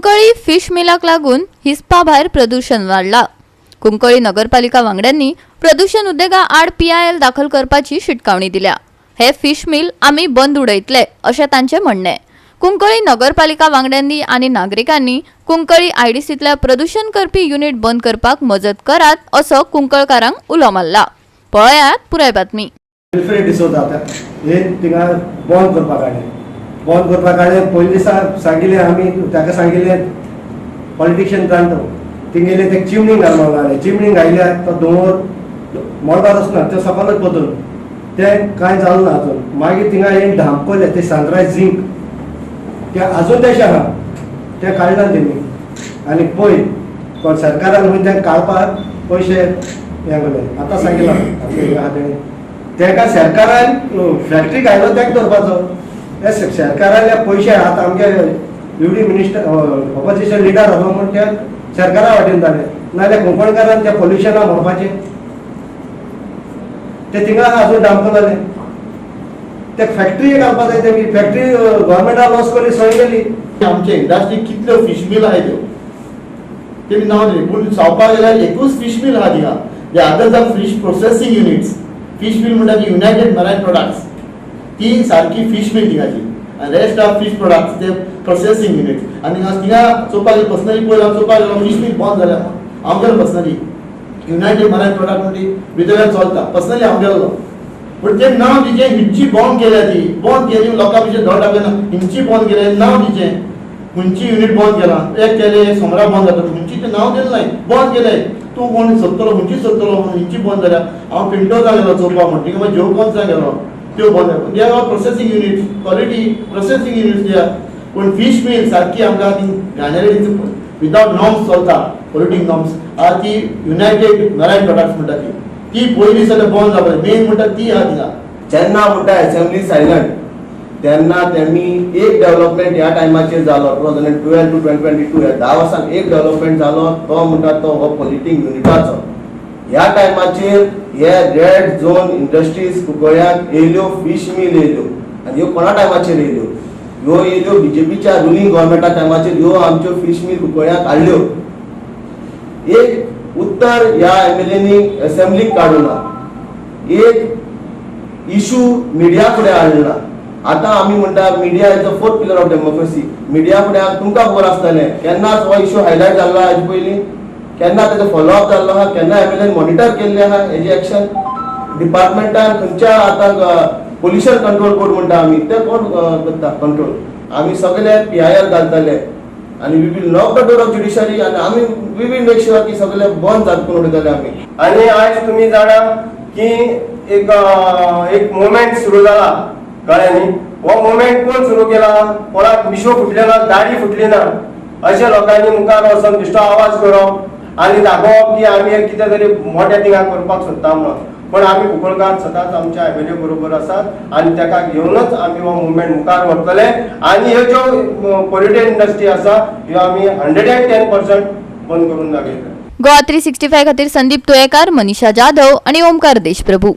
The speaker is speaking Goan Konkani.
कुंकळी फिश मिलाक लागून हिसपा भायर प्रदूषण वाडला. कुंकळी नगरपालिका वांगड्यांनी प्रदूषण उद्देगा आड पीआयएल दाखल करपाची शिटकावणी दिल्या. हे फिश मिल आमी बंद उडयतले अशें तांचें म्हणणें. कुंकळी नगरपालिका वांगड्यांनी आनी नागरिकांनी कुंकळी आयडीसींतल्या प्रदूषण करपी युनिट बंद करपाक मजत करात असो कुंकळकारांक उलो मारला. पळयात पुराय बातमी. विल्फ्रेड डिसोजा हे थिंगा बंद करपाक हाडलें, बंद करपाक हाडलें. पयलीं दिसा सांगिल्लें आमी ताका, सांगिल्लें पॉलिटिशियन जाण तो. तिंगेले ते चिमणी घालपाक लागले. चिमणी घायल्यार तो धुंवर मळबार वचना, ते सकाळच बदल तें कांय जालें ना अजून. मागीर थिंगा एक धांपकले ते सनरायज झिंक, ते अजून तशें आहा, तें काडलां तेमी. आनी पळय कोण सरकारान खंय तें काडपाक पयशे हें केले. आतां सांगिलां आहा तेणें तेका सरकारान फॅक्टरी घायलो तेका दवरपाचो. हे सरकारान हे पयशे आतां आमगे युडी मिनिस्टर ऑपोजिशन लिडर आसलो म्हूण ते सरकारा वाटेन जालें, नाजाल्यार कोंकणकारान त्या पोल्युशना मरपाचें. ते थिंगा अजून डांपतले. ते फॅक्टरी घालपा जाय. तेमी फॅक्टरी गव्हर्मेंटान लॉस करी सोय गेली. आमचे इंडस्ट्री कितल्यो फिश मिल आहाय त्यो तेमी नांव दिलें, पूण सांगपाक गेल्यार एकूच फिश मिल आहा थिंगा. The others are fish processing units. Fish mill म्हणटा ती युनायटेड मरायन प्रोडक्ट्स, ती सारकी फिश मिल थिंगाची आनी रेस्ट ऑफ फिश प्रोडक्ट्स ते प्रोसेसींग युनिट्स. आनी थिंगा चोवपाक गेल्यार, पर्सनली पळयला, चोवपाक गेलो फिश मिल बंद जाल्या. हांव गेलो पर्सनली, युनायटेड मरायन प्रोडक्ट म्हणटी भितरल्यान चलता. पर्सनली हांव गेल्लो, पूण ते नांव दिचें हिंची बंद केल्या. ती बंद केली, लोकां भशेन धड टाकले ना. हिंची बंद केल्या, नांव दिचें खंयची युनिट बंद केला. एक केले, सोमरा बंद जाता. खंयची तें नांव दिलें नाय, बंद केलें. तूं कोण सोदतलो, खंयची सोदतलो म्हणून हिंची बंद जाल्या. हांव पिंटोजा गेलो चोवपाक म्हण, थिंगा मागीर जेवकोन्सा गेलो, त्यो बंद. They are processing units, quality processing units दिया. पूण फिश मिल सारकी आमकां ती घाणेरडी विदाउट नॉर्म्स चलता, पोल्युटींग नॉर्म्स आहा. ती युनायटेड मरायन प्रोडक्ट्स म्हणटा ती, ती पयलीं सगळें बंद जावपाक मेन म्हणटा ती आहा थिंगा. जेन्ना म्हणटा असेंब्ली सायलंट, तेन्ना त्यांनी एक डेव्हलपमेंट ह्या टायमाचेर जालो, 2012 to 2022, ह्या 10 वर्सांत एक डेव्हलपमेंट जालो, तो म्हणटा तो हो पोल्युटींग युनिटाचो. ह्या टायमाचेर हे रेड झोन इंडस्ट्रीज कुंकळ्याक येयल्यो, फिश मिल येयल्यो. आनी ह्यो कोणा टायमाचेर येयल्यो? ह्यो येयल्यो बीजेपीच्या रुलींग गव्हर्मेंटा टायमाचेर. ह्यो आमच्यो फिश मिल कुंकळ्याक हाडल्यो. एक उत्तर ह्या एमएलएनी असेंब्लीक काडूं ना, एक इशू मिडिया फुडें हाडलो ना. आतां आमी म्हणटा, media is the fourth pillar of democracy. Media फुडें तुमकां खबर आसतलें, केन्नाच हो इशू हायलायट जाल्लो आहा हेजे पयलीं? केन्ना तेजो फॉलोअप जाल्लो आहा? केन्ना एमएलएन मॉनिटर केल्लें आहा हेजी एक्शन? डिपार्टमेंटान खंयच्या आतां पोल्युशन कंट्रोल बोर्ड म्हणटा आमी, ते कोण करता कंट्रोल? आमी सगळे पीआयएल घालतले आनी we will knock the door of judiciary आनी आमी we will make sure की सगळे बंद जात करून उडयतले आमी. आणि आयज तुमी जाणा की एक मुवमेंट सुरू जाला, कळ्ळें न्ही? हो मुवमेंट कोण सुरू केला? कोणाक मिशो फुटले ना, दाडी फुटली ना, अशे लोकांनी मुखार वचोन बेश्टो आवाज करप आनी दाखोवप की आमी एक कितें तरी मोठ्या थिंगा करपाक सोदता म्हणून. पण आमी कुंकळकार सदांच आमच्या एमएलए बरोबर आसात आनी ताका घेवनच आमी हो मुवमेंट मुखार व्हरतले आनी ह्यो ज्यो पोल्युटेड इंडस्ट्री आसा, ह्यो आमी 110% बंद करून दाखयतले. गोवा 365 खातीर संदीप तुयेकार, मनीषा जाधव आणि ओमकार देशप्रभू.